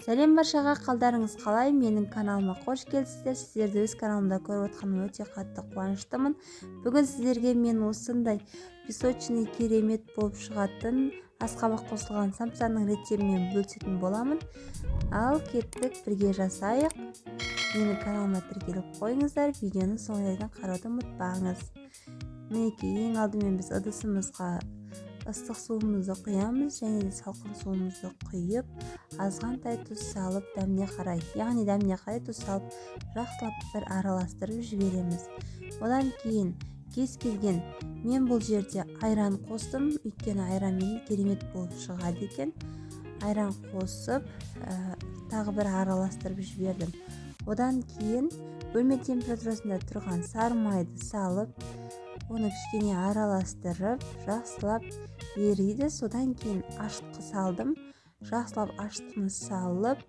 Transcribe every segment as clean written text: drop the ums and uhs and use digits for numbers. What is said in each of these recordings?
Сәлем баршаға, қалдарыңыз қалай? Менің каналыма қош келіпсіздер. Сіздерді өз каналымда көріп отқаныма өте қатты қуаныштымын. Бүгін сіздерге мен осындай песочный керемет болып шығатын асқабақ қосылған самсаның рецептімен бөлісетін боламын. Ал кеттік, бірге жасайық. Менің каналыма тіркеліп қойыңыздар, видеоны соңына дейін қарауды ұмытпаңыз. Мінекей, ең алдымен біз ыдысымызға ыстық суымызды құямыз және де салқын суымызды құйып, азғантай тұз салып, дәміне қарай, яғни дәміне қарай тұз салып, жақсылап бір араластырып жібереміз. Одан кейін кез келген, мен бұл жерде айран қостым, өйткені айранмен керемет болып шығады екен. Айран қосып, тағы бір араластырып жібердім. Одан кейін бөлме температурасында тұрған сары майды салып, оны кішкене араластырып, жақсылап ериді. Содан кейін ашытқы салдым. Жақсылап ашытқыны салып,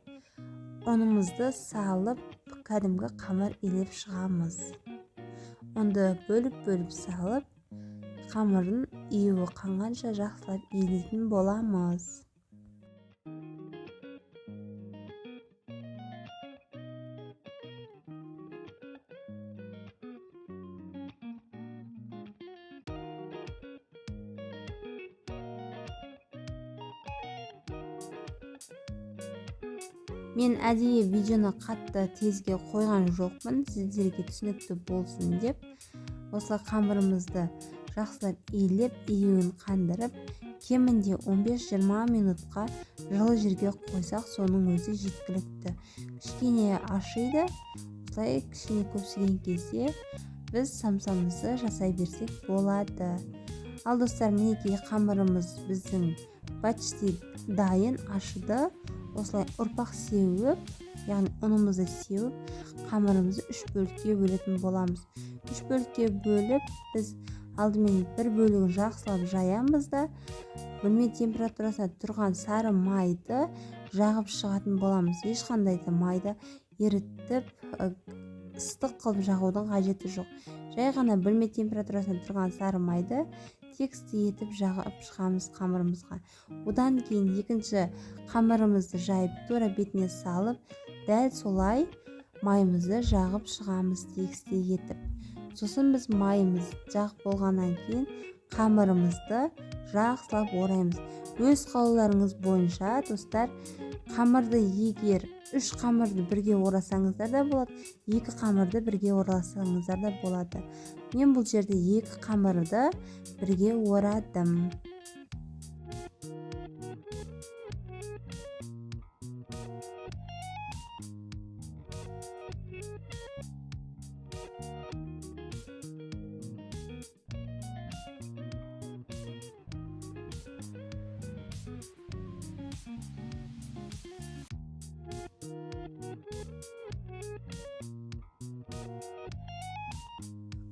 ұнымызды салып, кәдімгі қамыр илеп шығамыз. Ұнды бөліп-бөліп салып, қамырдың июі қанғанша жақсылап илейтін боламыз. Мен әдейі видеоны қатты тезге қойған жоқпын, сіздерге түсінікті болсын деп. Осылай қамырымызды жақсылап илеп, июін қандырып, кемінде 15-20 минутқа жылы жерге қойсақ, соның өзі жеткілікті. Кішкене ашиды. Осылай кішкене көпсіген кезде біз самсамызды жасай берсек болады. Ал достар, мінекей, қамырымыз біздің почти дайын, ашыды. Осылай ұрпақ сеуіп, яғни ұнымызды сеуіп, қамырымызды үш бөлікке бөлетін боламыз. Үш бөлікке бөліп, біз алдымен бір бөлігін жақсылап жаямыз да, бөлме температурасында тұрған сары майды жағып шығатын боламыз. Ешқандай да майды ерітіп, ыстық қылып жағудың қажеті жоқ. Жай ғана бөлме температурасында тұрған сары майды тегісті етіп жағып шығамыз қамырымызға. Одан кейін екінші қамырымызды жайып, тура бетіне салып, дәл солай майымызды жағып шығамыз тегісті етіп. Сосын біз майымыз жағып болғаннан кейін қамырымызды жақсылап ораймыз. Өз қалауларыңыз бойынша, достар, қамырды егер үш қамырды бірге орасаңыздар да болады, екі қамырды бірге орасаңыздар да болады. Мен бұл жерде екі қамырды бірге орадым.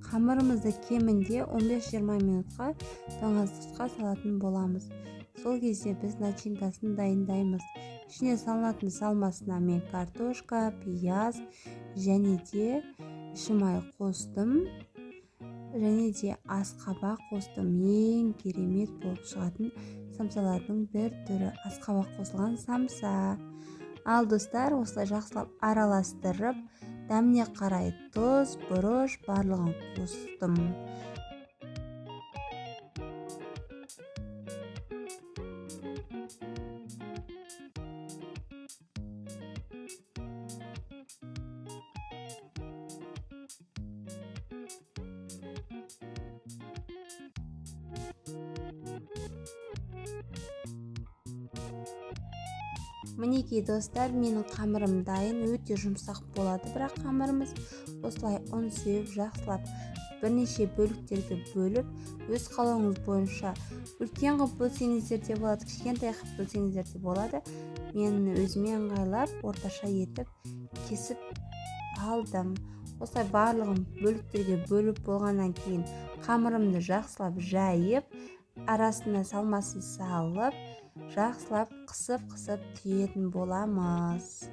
Қамырымызды кемінде 15-20 минутқа тоңазытқышқа салатын боламыз. Сол кезде біз начинкасын дайындаймыз. Ішіне салынатын салмасына мен картошка, пияз және де шымай қостым, және де асқабақ қостым. Ең керемет болып шығатын самсалардың бір түрі асқабақ қосылған самса. Ал достар, осылай жақсылап араластырып, дәміне қарай тұз, бұрыш барлығын қостым. Мінекей, достар, менің қамырым дайын, өте жұмсақ болады. Бірақ қамырымыз осылай ұн сеуіп, жақсылап бірнеше бөліктерге бөліп, өз қалауыңыз бойынша үлкен қылып бөлсеңіздер де болады, кішкентай қылып бөлсеңіздер де болады. Мен өзіме ыңғайлап орташа етіп кесіп алдым. Осылай барлығын бөліктерге бөліп болғаннан кейін қамырымды жақсылап жайып, арасына салмасын салып, жақсылап қысып-қысып түйетін боламыз.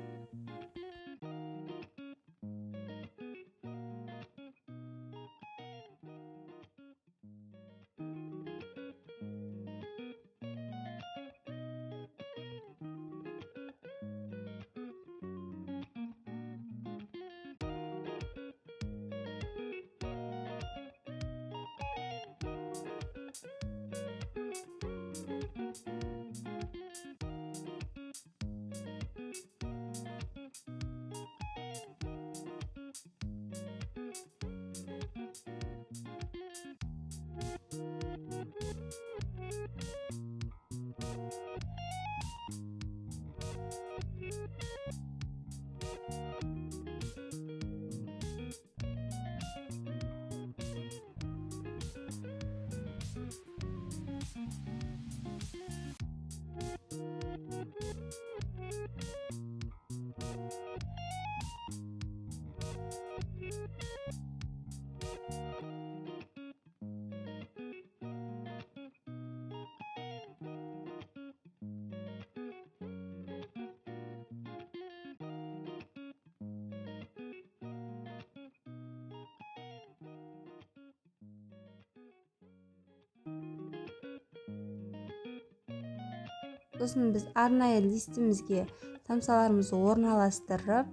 Сосын біз арнайы листімізге самсаларымызды орналастырып,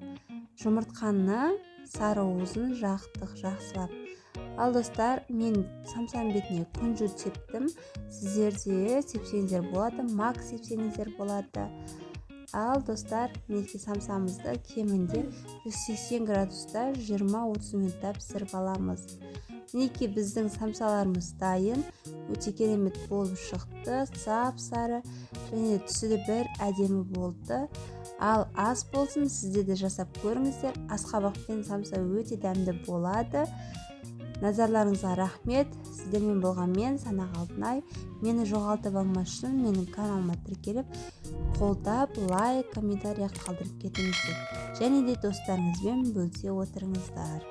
жұмыртқаны, сары уызын жақтық жақсылап. Ал, достар, мен самсаның бетіне күнжіт септім. Сіздер де сепсеңіздер болады, мак сепсеңіздер болады. Ал, достар, мінекей, самсамызды кемінде 180 градуста 20-30 минутта пісіріп аламыз. Мінекей, біздің самсаларымыз дайын. Өте керемет болып шықты, сап сары және түсі де бір әдемі болды. Ал, ас болсын! Сіздер де жасап көріңіздер. Асқабақпен самса өте дәмді болады. Назарларыңызға рахмет! Сіздермен болған мен, Санақ Алтынай. Мені жоғалтып алмас үшін менің каналыма тіркеліп, қолдап, лайк, комментарий қалдырып кетіңіздер және де достарыңызбен бөлісе отырыңыздар.